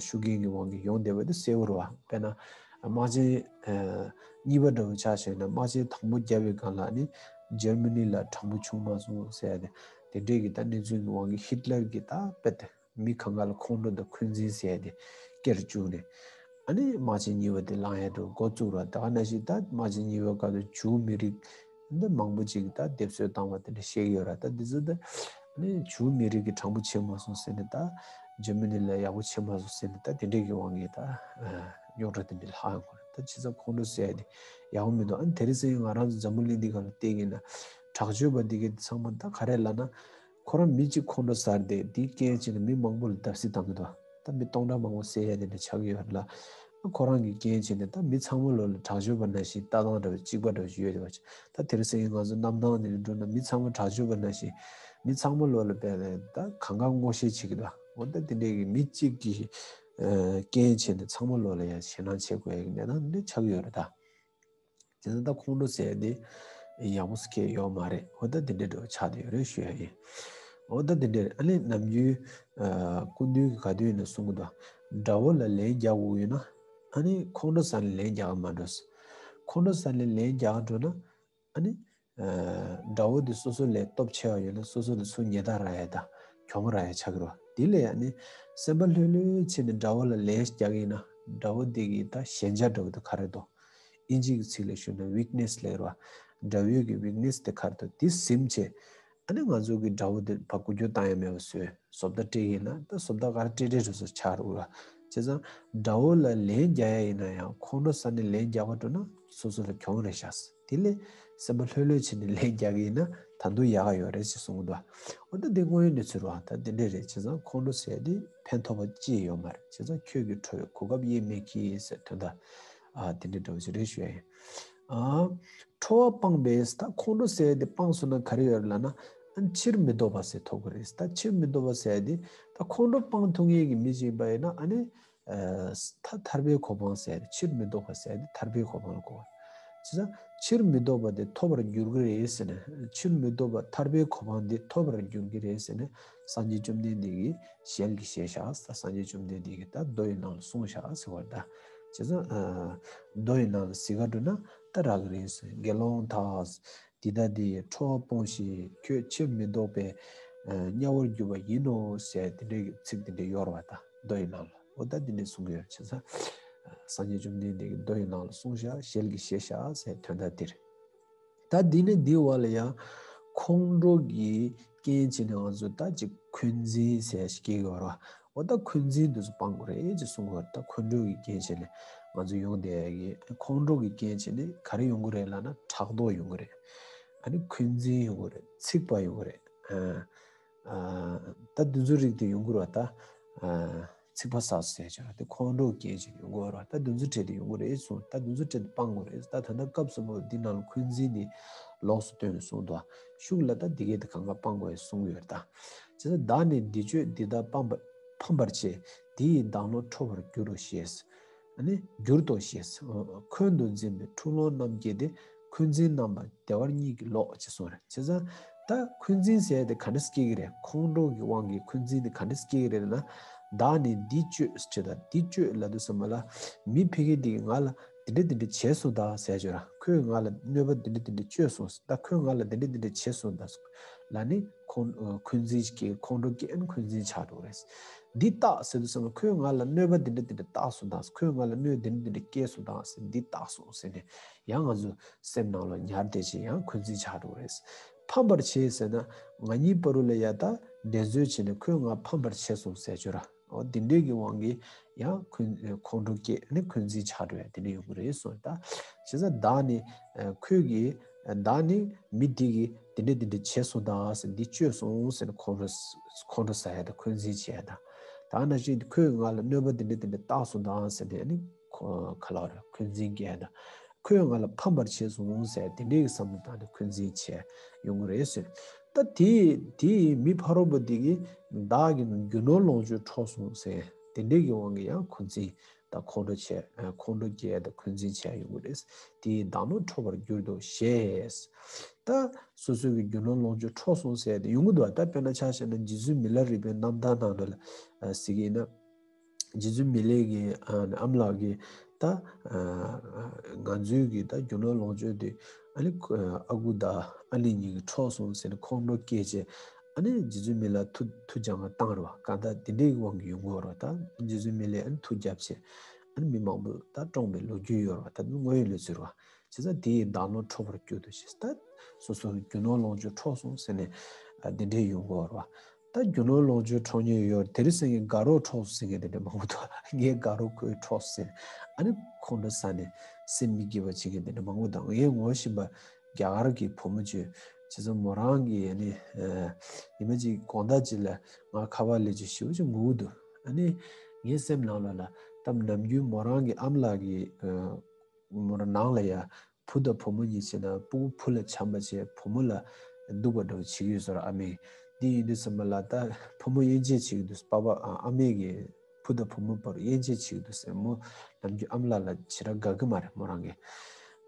ཤུགས་རྐྱེན་གྱི་དབང་གིས་ཡོང་བསྡད་པ་དེ་གསལ་པོ་རེད་བ། དཔེར་ན་དམག་ཆེན་གཉིས་པ་འདྲ་བོ་ཆ་བཞག་ན་དམག་ཆེན་དང་པོ་བརྒྱབ་པའི་སྒང་ལ་ཨ་ནི་འཇར་མ་ནི་ལ་དྲང་པོ་བྱུང་མ་སོང་ཟེར་ཡ་དེ་དེ་འདྲས་ཀྱི་ད་གནས་ཚུལ་གྱི་དབང་གིས་ཧི་ཊི་ལར་གྱི་ད་དཔེ་དེ། མི་གང་ག་ལ་ཁོང་ཁྲོ་དང་འཁོན་འཛིན་ཟེར་ཡ་དེ་སྐྱེ་རུ་བཅུག་ནས། ཨ་ནི་དམག་ཆེན་གཉིས་པ་དེ་ལངས་ཡ་དེ་འགོ་བཙུགས་ར། ད་ག་ནང་བཞིན་ད་དམག་ཆེན་གཉིས་པའི་སྐབས་དུ་ཇུའུ་མི་རིགས་འདི་མང་པོ་ཅིག་གིས་ད་སྡེབ་གསོད་བཏང་བ་དེ་འདྲ་བཤད་ཀྱི་ཡོད་ར། ད་འདི་ཚོ་ད་ཨ་ནི་ཇུའུ་མི་རིགས་ཀྱིས་དྲང་པོ་བྱེད་མ་སོང་ཟེར་ནས། ད་འཇར་མ་ནི་ལ་ཡག་པོ་བྱེད་མ་སོང་ཟེར་ནས་ད་དེ་འདྲས་ཀྱི་དབང་གིས་ད་རྙོག་དྲ་དེ་འདྲས་ལྷག་ཡོང་གི་རེད། ད་བྱས་ཙང་ཁོང་ཁྲོ་ཟེར་ཡ་དེ་ཡག་པོ་མི་འདུག་ཨ་ནི་དེ་རིང་སང་ང་རང་ཚོ་འཛམ་བུ་གླིང་འདི་ག་ལ་བལྟས་ཀྱི་ཡིན་ན་དྲག་སྤྱོད་པ་འདི་ག་ཚང་མ་ད་ག་རེ་ལབ་ན། ཁོ་རང་མི་གཅིག་ཁོང་ཁྲོ་ཟ་བསྡད་དེ་རྐྱེན་བྱས་ནས་མི་མང་པོ་ལ་བརྡབ་གསིག་བཏང་གི་འདུག་ད་མི་སྟོང་ཕྲག་མང་པོ་བསད་ཡ་དེ་འདྲ་ཆགས་ཀྱི་ཡོད་རེད་ལ། ཁོ་རང་གི་རྐྱེན་བྱས་ནས་ད་མི་ཚང་མ་ལོག་ལ་དྲག་སྤྱོད་པ་ནང་བཞིན་ལྟ་སྟངས་འདྲ་བ་གཅིག་པ་འདྲ་བ་ཞིག་ཡོད་རེད་བ། ད་དེ་རིང་སང་ཉིན་ང་ཚོ་གནམ་ཐང་འདི་ལ་འགྲོ་ན་མི་ཚང་མ་དྲག་སྤྱོད་པ་ནང་བཞིན་མི་ཚང་མ་ལོག་ལ་བལྟས་ནས་ད་གང་ག་ངོ་ཤེས་བྱེད་ཀྱི་འདུག་འོ་ད་དེ་འདྲའི་གི་མི་གཅིག་གི་རྐྱེན་བྱས་ནས་ཚང་མ་ལོག་ལ་ཡ་ཞེད་སྣང་བྱེད་དགོས་ཡ་གི་གནས་སྟངས་འདི་འདྲ་ཆགས་ཀྱི་ཡོད་རེད་ད། དེ་ཚོ་ད་ཁོང་ཁྲོ་ཟེར་ཡ་དེ་ཡག་པོ་ཟེར་མཁན་ཡོད་མ་རེད། འོ་ད་དེ་འདྲའི་འདྲ་བོ་ཆགས་བསྡད་ཡོད་རེད་ཞུ་ཡ་ཡིན། འོ་ད་དེ་འདྲའི་ཨ་ནི་ནམ་རྒྱུན་ཨ་སྐུ་མདུན་གྱིས་ག་དུས་ཡིན་ན་གསུང་གི་འདུག་དགྲ་བོ་ལ་ལན་རྒྱག་དགོས་ཡོད་ན་ཨ་ནི་ཁོང་ཁྲོ་ཟ་ནས་ལན་རྒྱག་ག་མ་འགྲོ། ཁོང་ཁྲོ་ཟ་ནས་ལན་རྒྱག་ག་འགྲོ་ན་ཨ་ནི་ཨ་དགྲ་བོ་དེ་སོ་སོ་ལས་སྟོབས་ཆེ་བ་ཡོད་ན་སོ་སོ་ལ་ཚུར་ཉེས་རྡུང་རག་ཡ་དང་གྱོང་རག་ཡ་ཆགས་ཀྱི་རེད་བ། དེ་ལས་ཨ་ནི་སེམས་པ་ལྷོད་ལྷོད་བྱས་ནས་དགྲ་བོ་ལ་ལན་རྒྱག་གི་ཡིན་ན་དགྲ་བོ་དེ་གི་ད་ཞན་ཆ་འདྲ་བོ་དེ་ག་རེ་འདུག་ཨིན་ཇི་གི་ཚིག་ལ་ཞུས་ན་ཝིག་ནེ་སི་ལབ་ར། དགྲ་བོའི་གི་ཝིག་ནེ་སི་དེ་ག་རེ་འདུག་དེ་ཟིན་བྱས། ཨ་ནི་ང་ཚོ་གི་དགྲ་བོ་དེ་ཕར་འགུལ་སྐྱོད་བཏང་ཡ་མེད་པ་བཟོས། བཟོ་ལྟ་སྤྲད་ཡིན་ན་ད་བཟོ་ལྟ་ག་རེ་སྤྲད་སྤྲད་རུ་སོ་ཆགས་རུ་ར། བྱས་ཙང་དགྲ་བོ་ལ་ལན་རྒྱག་ཡ་ཡིན་ན་ཡང་ཁོང་ཁྲོ་ཟ་ནས་ལན་རྒྱག་པ་འགྲོ་ན་སོ་སོ་ལ་གྱོང་རེད་ཤག་དེ་ལས་སེམས་པ་ལྷོད་ལྷོད་བྱས་ནས་ལན་རྒྱག་གི་ཡིན་ན་ད་དུང་ཡག་ག་ཡོད་རེད་ཅེས་གསུང་གི་འདུག་འོ་ད་འདི་དངོས་ཡོད་གནས་ཚུལ་རེད་བ། ད་འདི་འདྲས་རེད། བྱས་ཙང་ཁོང་ཁྲོ་ཟེར་ཡ་དེ་ཕན་ཐོགས་པ་ཅི་ཡང་ཡོད་མ་རེད། བྱས་ཙང་ཁྱོད་ཀྱི་ཁྲོ་བའི་གོ་སྐབས་དབྱེ་མེད་ཀྱིས་ཟེར་དོན་དག་ཨ་དེ་འདྲས་འདྲ་བོ་ཞིག་རེད་ཞུ་ཡ་ཡིན། ཨ་ཁྲོ་བ་སྤངས་པས། ད་ཁོང་ཁྲོ་ཟེར་ཡ་དེ་སྤངས་སོང་ན་ག་རེ་ཡོད་རེད་ལབ་ན། ཨ་ནི་ཕྱིར་མི་ལྡོག་པ་ཟེར་ཐོབ་ཀྱི་རེད། ད་ཕྱིར་མི་ལྡོག་པ་ཟེར་ཡ་དེ་ད་ཁོང་ཁྲོ་སྤང་ཐུབ་མཁན་གྱི་མི་ཞིག་ཡིན་པ་ཡིན་ན། ཨ་ནི་ཨ་ད་ཐར་པའི་གོ་འཕང་ཟེར་ཡ་དེ། ཕྱིར་མི་ལྡོག་པ་ཟེར་ཡ་དེ་ཐར་པའི་གོ་འཕང་ལ་གོ་བ། བྱས་ཙང་ཕྱིར་མི་ལྡོག་པ་དེ་ཐོབ་པར་འགྱུར་གྱི་རེད་ཟེར་ནས། ཕྱིར་མི་ལྡོག་པ་ཐར་པའི་གོ་འཕང་དེ་ཐོབ་པར་འགྱུར་གྱི་རེད་ཟེར་ནས། སངས་རྒྱས་བཅོམ་ལྡན་འདས་ཀྱིས་ཞལ་གྱིས་བཞེས་བཞག། ད་སངས་རྒྱས་བཅོམ་ལྡན་འདས་ཀྱིས་ད་མདོ་ཡི་ནང་ལ་གསུངས་བཞག་ཟེར་བ། ད་བྱས་ཙང་ཨ་མདོ་ཡི་ནང་ལ་གཟིགས་ག་འགྲོ་ན་ད་རག་གི་རེད་ཟེར། དགེ་སློང་དག། འདི་ལྟ་སྟེ། ཁྲོ་བ་སྤོངས་ཤིག། ཁྱོད་ཕྱིར་མི་ལྡོག་པས་ཨ་དམྱལ་བར་འགྱུར་བ་ཡིན་ནོ་ཟེར། དེ་འདྲའི་ཚིག་དེ་འདྲ་ཡོད་རེད་པ། ད་མདོ་ཡི་ནང་ལ། འོ་ད་དེ་འདྲ་གསུང་གི་ཡོད། བྱས་ཙང་སངས་རྒྱས་བཅོམ་ལྡན་འདས་ཀྱིས་མདོ་ཡི་ནང་ལ་གསུངས་བཞག། ཞལ་གྱིས་བཞེས་བཞག་ཟེར་དོན་དག་དེ་རེད། ད་འདི་ནས་འདི་བར་ལ་ཡང་ཁོང་ཁྲོ་གི་རྐྱེན་བྱས་ནས་ང་ཚོ་ད་ཅིག་འཁོན་འཛིན་ཟེར་ཞིག་སྐྱེ་གི་ཡོད་རེད་པ། འོ་ད་འཁོན་འཛིན་དེ་ཚོ་སྤང་དགོས་རེད་ཅེས་གསུང་གི་ཡོད་རེད། ད་འཁོན་འགྲོ་གི་རྐྱེན་བྱས་ནས་ང་ཚོ་ཡོང་བསྡད་ཡ་གི། ཁོང་ཁྲོ་གི་རྐྱེན་བྱས་ནས་ག་རེ་ཡོང་གི་རེད་ལབ་ན། ཕྲག་དོག་ཡོང་གི་རེད། ཨ་ནི་འཁོན་འཛིན་ཡོང་གི་རེད། འཚིག་པ་ཡོང་གི་རེད། ཨ་ཨ་ད་འདི་ཚོའི་རིགས་དེ་ཡོང་གི་རེད་པ། ད་ཨ་འཚིག་པ་ཟ་ཟེར་ཅིག་རེད། དེ་ཁོང་ཁྲོ་རྐྱེན་བྱས་ནས་ཡོང་གི་རེད་པ། ད་འདི་ཚོའི་གྲས་དེ་ཡོང་གི་རེད་གསུངས། ད་འདི་ཚོའི་གྲས་དེ་སྤང་དགོས་རེད། ད་ད་ལྟ་སྐབས་གསུམ་པོ་འདི་ནང་ལ་འཁོན་འཛིན་དེ་ལོགས་སུ་སྟོན་ནས་གསུངས་འདུག། ཤུགས་ལ་ད་འདི་གས་དེ་གང་ག་སྤང་དགོས་གསུངས་ཡོད་རེད། ད་བྱས་ཙང་བདག་ནི་འདི་སྤྱོད་འདི་དག་ཕམ་པར་ཕམ་པར་བྱེད། དེ་ཡིས་བདག་བློ་ཁྲོ་བར་འགྱུར་རོ་ཞེས། ཨ་ནི་འགྱུར་ཏོ་ཞེས། འཁོན་དུ་འཛིན་པའི་འཁྲུག་ལོང་རྣམས་སྐྱེས་ཏེ། འཁོན་འཛིན་རྣམ་པ་བདེ་བར་གཉིད་ཀྱིས་ལོག་ཅེས་གསུངས་རེད། བྱས་ཙང་ད་འཁོན་འཛིན་ཟེར་ཡ་དེ་ག་འདྲ་སྐྱེ་གི་རེད། ཁོང་ཁྲོ་གི་དབང་གིས་འཁོན་འཛིན་དེ་ག་འདྲ་སྐྱེ་གི་རེད་ན། བདག་ནི་འདི་སྤྱོད་ཟེར་དང་། འདི་སྤྱོད་ལབ་དུས་ཙམ་པ་ལ་མི་ཕ་གི་དེ་གིས་ང་ལ་འདི་འདྲ་འདི་འདྲ་བྱས་སོང་ད་ཟེར་ཅིག་རེད། ཁོས་ང་ལ་གནོད་པ་འདི་འདྲ་འདི་འདྲ་བཅོས་སོང་། ད་ཁོས་ང་ལ་འདི་འདྲ་འདི་འདྲ་བྱས་སོང་ད་ལབ་ནས་ཁོང་འཁོན་འཛིན་སྐྱེ། ཁོང་ཁྲོ་སྐྱེ། ཨ་ནི་འཁོན་འཛིན་ཆགས་འགྲོ་གི་རེད། འདི་བརྟག་ཟེར་དུས་ཙམ་པ་ལ་ཁོས་ང་ལ་གནོད་པ་འདི་འདྲ་འདི་འདྲ་བཏགས་སོང་ད། ཁོས་ང་ལ་གནོད་འདི་འདྲ་འདི་འདྲ་བསྐྱལ་སོང་ད་ཟེར། འདི་བརྟགས་སོང་ཟེར་ནས་ཡང་ང་ཚོ་སེམས་ནང་ལ་ཉར་བསྡད་བྱས་ཡང་འཁོན་འཛིན་ཆགས་འགྲོ་གི་རེད། ཕམ་པར་བྱེད་ཟེར་ན། ང་གཉིས་བར་ལ་ཡ་ད་འགྲན་རྩོད་བྱས་ནས་ཁོས་ང་ཕམ་པར་བྱས་སོང་ཟེར་ཅིག་རེད། འོ་འདི་འདྲའི་གི་དབང་གིས་ཡང་འཁོན་ཁོང་ཁྲོ་སྐྱེ་ནས་འཁོན་འཛིན་ཆགས་འགྲོ་ཡ་དེ་འདྲ་ཡོང་གི་རེད་གསུངས། ད་བྱས་ཙང་བདག་ནི་ཨ་ཁོས་གི་བདག་ནི་མི་འདི་གིས་འདི་འདྲ་འདི་འདྲ་བྱས་སོང་ད་ཟེར། འདི་བཅོས་སོང་ཟེར་ནས་ཁོང་ཁྲོ་ཁོང་ཁྲོ་ཟ་ཡ་དང་འཁོན་འཛིན་བྱེད་ཡ་དང་། ད་ནང་བཞིན་ཁོས་ང་ལ་གནོད་པ་འདི་འདྲ་འདི་འདྲ་བཏགས་སོང་ད་ཟེར་ནས་ཨ་ནི་ཁོ་ག་ལབ་རེད། འཁོན་འཛིན་སྐྱེ་ཡ་དང་། ཁོས་ང་ལ་ཕམ་པར་བྱས་སོང་ཟེར་དེ་འདྲའི་བསམ་བློ་བཏང་ནས་འཁོན་འཛིན་བྱས་ཡོང་གི་རེད་ཟེར། ད་དེ་དེ་མི་ཕ་རོལ་པོ་དེ་གིས་བདག་གི་རྒྱུ་ནོར་ལོངས་སྤྱོད་འཕྲོག་སོང་ཟེར་དེ་འདྲའི་གི་དབང་གིས་ཡང་འཁོན་འཛིན་དང་ཁོང་ཁྲོ་བྱས། ཁོང་ཁྲོ་སྐྱེ་དང་འཁོན་འཛིན་བྱས་ཡོང་གི་རེད། དེ་ཡིས་བདག་བློ་ཁྲོ་བར་འགྱུར་ཏོ་ཞེས། ད་སོ་སོ་གི་རྒྱུ་ནོར་ལོངས་སྤྱོད་འཕྲོག་སོང་ཟེར་དེ་ཡོང་གི་འདུག། ད་དཔེར་ན་ཆ་བཞག་ན་རྗེ་བཙུན་མི་ལ་རས་པའི་རྣམ་ཐར་ནང་ལ་གཟིགས་ཡིན་ན། རྗེ་བཙུན་མི་ལས་ཀྱི་ཨ་ཨ་མ་ལགས་ཀྱིས་ད་ཨ་ང་ཚོའི་གི་ད་རྒྱུ་ནོར་ལོངས་སྤྱོད་དེ་ཨ་ནི་ཨ་ཁུ་དང་ཨ་ནེ་གཉིས་ཀྱིས་འཕྲོག་སོང་ཟེར་ནས་ཁོང་ཁྲོ་སྐྱེས་བྱས། ཨ་ནི་རྗེ་བཙུན་མི་ལ་ཐུགས་ཐུགས་སྦྱང་བ་བཏང་རེད་པ། གང་ལྟར་དེ་འདྲའི་དབང་གིས་ཡོང་གི་ཡོད་རེད་པ། ད་རྗེ་བཙུན་མི་ལས་ཨ་ནི་ཐུགས་རྒྱབ་བྱས་ཨ་ནི་མི་མང་པོ་ད་བཀྲོངས་པའི་ལོ་རྒྱུས་ཡོད་རེད་པ། ད་དངོས་ཡོད་གནས་ཚུལ་རེད་པ། བྱས་ཙང་དེ་ཡིས་བདག་བློ་ཁྲོ་བར་འགྱུར་ཏོ་ཞེས། ད་སོ་སོ་གི་རྒྱུ་ནོར་ལོངས་སྤྱོད་འཕྲོག་སོང་ཟེར་ནས་ཨ་དེ་འདྲའི་ཡོང་གི་ཡོད་རེད་པ། ད་རྒྱུ་ནོར་ལོངས་སྤྱོད་འཕྲོག་མཁན་ཡོད། དེ་རིང་སང་ཉིན་དགའ་རོགས་འཕྲོག་སོང་ཟེར་མཁན་དེ་འདྲ་མང་པོ་འདུག། ངའི་དགའ་རོགས་ཁོས་འཕྲོག་ཟེར་ཨ་ནི་ཁོང་ཁྲོ་ཟ་ནས་སེམས་མི་སྐྱིད་པ་བྱེད་མཁན་དེ་འདྲ་མང་པོ་འདུག། ངས་ངོ་ཤེས་པ་རྒྱ་གར་གྱི་བུ་མོ་ཅིག་ཡོད། བྱས་ཙང་མོ་རང་གིས་ཨ་ནི་ཨ་ཉི་མ་གཅིག་དགོང་དག་ཅིག་ལ་ང་ཁ་པར་སླེབས་བྱས་ཞེ་པོ་ཅིག་ངུ་གི་འདུག། ཨ་ནི་ངའི་སེམས་ནང་ལོགས་ལ་ད་ནམ་རྒྱུན་མོ་རང་གི་ཨ་མ་ལགས་ཀྱི་ཨ་མོ་རང་ནང་ལ་ཡ་བུ་དང་བུ་མོ་གཉིས་བྱས་ན་སྤུ་གུ་བུ་ལ་བྱམས་པ་བྱས་བུ་མོ་ལ་སྡུག་པ་འདྲ་བོ་བྱེད་ཀྱི་ཡོད་ས་རེད་ཨ་མས། འདི་ཡིན་དུས་ཙམ་པ་ལ་ད་བུ་མོ་དབྱེ་འབྱེད་བྱེད་ཀྱི་འདུག། པ་ཕ་ཨ་མས་ཀྱིས་བུ་དང་བུ་མོ་བར་དབྱེ་འབྱེད་བྱེད་ཀྱི་འདུག་ཟེར། མོ་ནམ་རྒྱུན་ཨ་མ་ལགས་ལ་ཞེ་དྲག་དགའ་གི་མ་རེད་མོ་རང་གིས།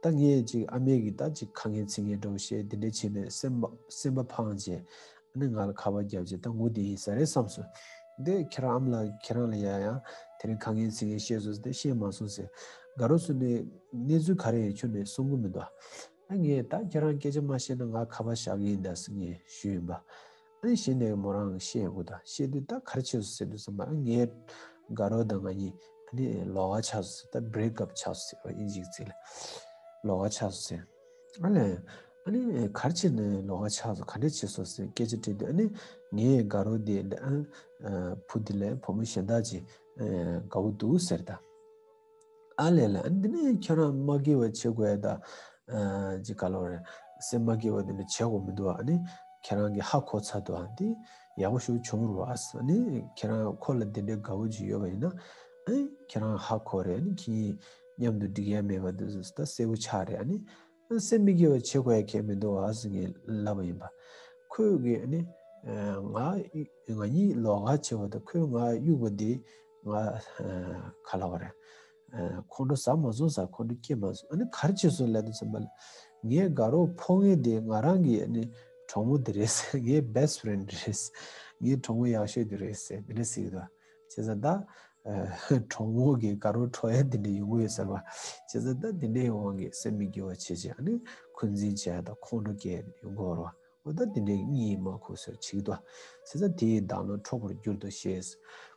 ད་ངས་ཅིག་ཨ་མས་ཀྱིས་ད་ཅིག་ཁ་ངན་ཚིག་ངན་འདྲ་བོ་བཤད་འདི་འདྲ་བྱས་ནས་སེམས་པ་སེམས་པ་ཕངས་བྱས། ཨ་ནི་ང་ལ་ཁ་པར་བརྒྱབ་བྱས་ད་ངུ་བསྡད་ཡིན་ས་རེད་བསམ་སོང་། འདི་ཁྱེད་རང་ཨ་མ་ལགས་ཁྱེད་རང་ལ་ཡ་ཡང་དེ་རིང་ཁ་ངན་ཚིག་ངན་བཤད་སོང་ཟེར་ཏེ་བཤད་མ་སོང་ཟེར། དགའ་རོགས་ཚོ་ནས་གནས་ཚུལ་ག་རེ་ཡིན་ཁྱོན་ནས་གསུང་གི་མི་འདུག། ཨ་ངས་ད་ཁྱེད་རང་སྐད་ཆ་མ་བཤད་ན་ང་ཁ་པར་བཞག་གི་ཡིན་ད་ཟེར་ངས་ཞུས་ཡིན་པ། ཨ་ནི་གཞི་ནས་མོ་རང་གིས་བཤད་ཡོང་གི་འདུག། བཤད་དུས་ད་ག་རེ་བྱས་སོང་ཟེར་དུས་ཙམ་པ་ཨ་ངའི་དགའ་རོགས་དང་ང་གཉིས་ཨ་ནི་ལོགས་ཀ་ཆགས་སོང་ཟེར། ད་break up་ཆགས་སོང་ཟེར་བ་དབྱིན་ཇིའི་ཚིག་ལ་ལོགས་ཀ་ཆགས་སོང་ཟེར། ཨ་ལས། ཨ་ནི་ག་རེ་བྱས་ནས་ལོགས་ཀ་ཆགས་སོང་། ག་འདྲ་བྱས་སོང་ཟེར་སྐད་ཆ་དྲིས་དུས་ཨ་ནི་ངའི་དགའ་རོགས་དེ་ལ་ཨ་བུ་དེ་ལ་བུ་མོ་གཞན་དག་ཅིག་དགའ་བོ་འདུག་ཟེར་ད། ཨ་ལས་ལ་ཨ་ནི་འདི་ནས་ཁྱོད་རང་མ་སྐྱིད་པ་བྱེད་དགོས་ཡ་ད། ཅིག་ག་ལབ་རེད། སེམས་མ་སྐྱིད་པ་འདི་འདྲ་བྱེད་དགོས་མི་འདུག་ཨ་ནི་ཁྱེད་རང་གིས་ཧ་གོ་ཚར་འདུག་ཨ་འདི་ཡག་པོ་ཞིག་བྱུང་རུ་ཨ་ཨ་ནི་ཁྱེད་རང་ཁོ་ལ་འདི་འདྲའི་དགའ་བོ་ཅིག་ཡོད་པ་ཡིན་ན་ཨ་ནི་ཁྱེད་རང་ཧ་གོ་རེད། ཨ་ནི་ཁྱེད་གཉིས་མཉམ་དུ་འགྲིག་ཡ་མེད་པ་འདི་ད་གསལ་པོ་ཆགས་རེད། ཨ་ནི་སེམས་མི་སྐྱིད་པ་བྱེད་དགོས་ཡ་གང་ཡང་མི་འདུག་ཨ་ཟེར་ངས་ལབ་པ་ཡིན་པ། ཁོས་གི་ཨ་ནི་ང་ང་གཉིས་ལོགས་ཀ་བྱེད་པ་དང་ཁོས་ང་གཡུག་པ་དེ་ང་ག་ལབ་པ་རེད། ཁོང་ཁྲོ་ཟ་མ་སོང་ཟ། ཁོང་ཁྲོ་སྐྱེ་མ་སོང་། ཨ་ནི་ག་རེ་བྱས་སོང་ལབ་དུས་ཙམ་པ་ལ། ངའི་དགའ་རོགས་ཕོ་ངེས་དེ་ང་རང་གི་ཨ་ནི་གྲོགས་མོ་དེ་རེད་ཟེར། ངའི་best friend་རེད་ཟེར། ངའི་གྲོགས་མོ་ཡག་ཤོས་དེ་རེད་ཟེར། དེ་འདྲ་ཟེར་གྱི་འདུག་བྱས་ཙང་ད་གྲོགས་མོ་གི་དགའ་རོགས་ཁྲོ་ཡ་དེ་འདྲ་ཡོང་གི་ཡོད་ཟེར་བ། བྱས་ཙང་ད་དེ་འདྲའི་དབང་གིས་སེམས་མི་སྐྱིད་པ་བྱས་བྱས་ཨ་ནི་འཁོན་འཛིན་བྱས་དང་ཁོང་ཁྲོ་སྐྱེ་ཡོང་གི་ཡོད་རེད་བ། འོ་ད་དེ་འདྲའི་གཉིད་མ་ཁུག་ཟེར་བྱེད་ཀྱི་འདུག་བྱས་ཙང་དེ་ཡི་བདག་ཉིད་འཕྲོག་པར་འགྱུར་དོ་ཞེས།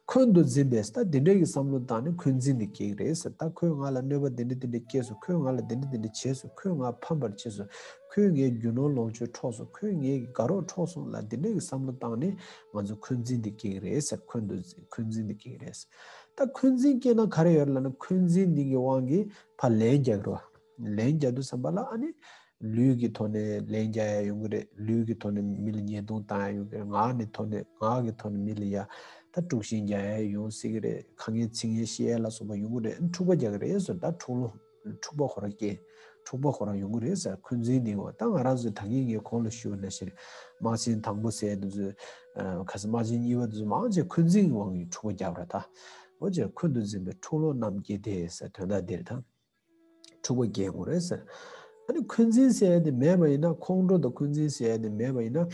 འཁོན་དུ་འཛིན་པས། ད་དེ་འདྲའི་གི་བསམ་བློ་བཏང་ནས་འཁོན་འཛིན་དེ་སྐྱེ་གི་རེད་ཟེར། ད་ཁོས་ང་ལ་གནོད་པ་དེ་འདྲ་དེ་འདྲ་སྐྱེས་སོང་། ཁོས་ང་ལ་དེ་འདྲ་དེ་འདྲ་བྱས་སོང་། ཁོས་ང་ཕམ་པར་བྱས་སོང་། ཁོས་ངའི་རྒྱུ་ནོར་ལོངས་སྤྱོད་འཕྲོག་སོང་། ཁོས་ངའི་དགའ་རོགས་འཕྲོག་སོང་ལ་དེ་འདྲའི་གི་བསམ་བློ་བཏང་ནས་ང་ཚོ་འཁོན་འཛིན་དེ་སྐྱེ་གི་རེད་ཟེར། འཁོན་དུ་འཁོན་འཛིན་དེ་སྐྱེ་གི་རེད་ཟེར། ད་འཁོན་འཛིན་སྐྱེས་ན་ག་རེ་ཡོད་རེད་ལབ་ན། འཁོན་འཛིན་འདི་གི་དབང་གིས་ཕར་ལན་རྒྱག་གི་རེད་བ། ལན་རྒྱག་དུས་ཙམ་པ་ལ་ཨ་ནི་ལུས་ཀྱི་ཐོག་ནས་ལན་རྒྱག་ཡ་ཡོང་གི་རེད། ལུས་ཀྱི་ཐོག་ནས་མི་ལ་ཉེས་རྡུང་བཏང་ཡ་ཡོང་གི་རེད། ངག་ནས་ཐོག་ནས་ངག་གི་ཐོག་ནས་མི་ལ་ཡ་ད་དཀྲུག་ཤིང་རྒྱག་ཡ་ཡོང་སྲིད་ཀྱི་རེད། ཁ་ངན་ཚིག་ངན་བཤད་ཡ་ལ་སོགས་པ་ཡོང་གི་རེད། འཁྲུག་པ་རྒྱག་གི་རེད་ཟེར། ད་འཁྲུག་ལོ་འཁྲུག་པ་ཁོ་རང་སྐྱེ། འཁྲུག་པ་ཁོ་རང་ཡོང་གི་རེད་ཟེར། འཁོན་འཛིན་ནི་འོ་ད་ང་རང་ཚོས་ད་གིན་ངས་གོང་ལ་ཞུས་པ་ནང་བཞིན་རེད། དམག་ཆེན་དང་པོ་ཟེར་དུས་ཚོད་ཁ་སང་དམག་ཆེན་གཉིས་པ་དུས་ཚོད་མང་ཆེ་འཁོན་འཛིན་གྱི་དབང་གིས་འཁྲུག་པ་རྒྱག་པ་རེད་ད། འོ་ཅེ་འཁོན་དུ་འཛིན་པའི་འཁྲུག་ལོ་རྣམས་སྐྱེ་སྟེ་ཟེར་དོན་དག་འདིར་ད། འཁྲུག་པ་སྐྱེ་དགོས་རེད་ཟེར། ཨ་ནི་འཁོན་འཛིན་ཟེར་ཡ་དེ་མེད་པ་ཡིན་ན། ཁོང་ཁྲོ་དང་འཁོན་འཛིན་ཟེར་ཡ་དེ་མེད་པ་ཡིན་ན།